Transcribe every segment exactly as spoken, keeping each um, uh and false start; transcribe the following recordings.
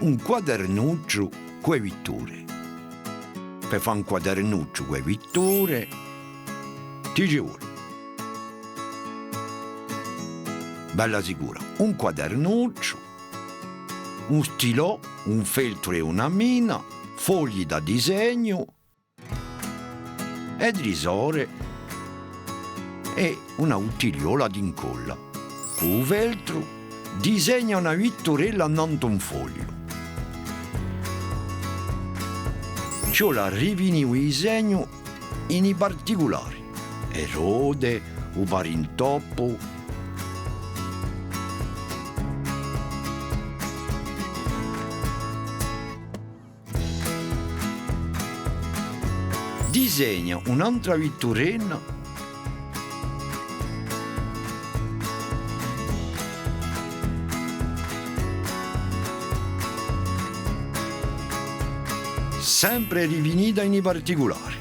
Un quadernucciu cù e vitture. Per fà un quadernucciu cù e vitture, ti ci vole, bella sicura, un quadernucciu, un stilò, un feltru è una mina, fogli da disegnu, e trisore è una buttigliola d'incolla. Cù u feltru, disegna una vitturella annantu à un fogliu. Ci vole à rifinì u disegnu in i particulari, e rode, u parintoppu. Disegna un'antra vitturella, sempre rifinita in i particulari.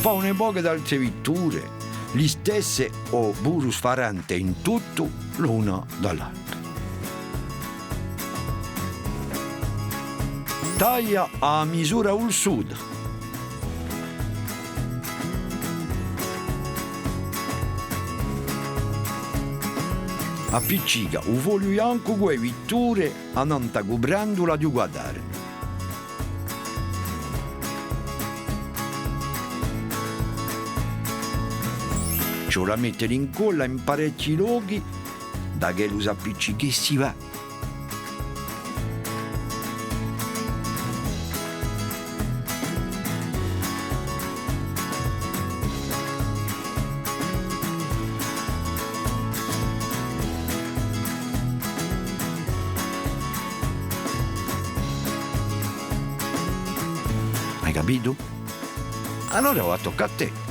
Fà un pocu d'altre vitture, listesse o puru sfarente in tuttu l'una da l'altra. Taglia à a misura vulsuta. Appiccica u fogliu biancu cù e vitture annantu à a cuprendula di u quadernu. Ci vole à mette l'incolla in parechji lochi, da ch'ellu s'appiccichessi bè. Ai capitu? Allora ora tocca à tè.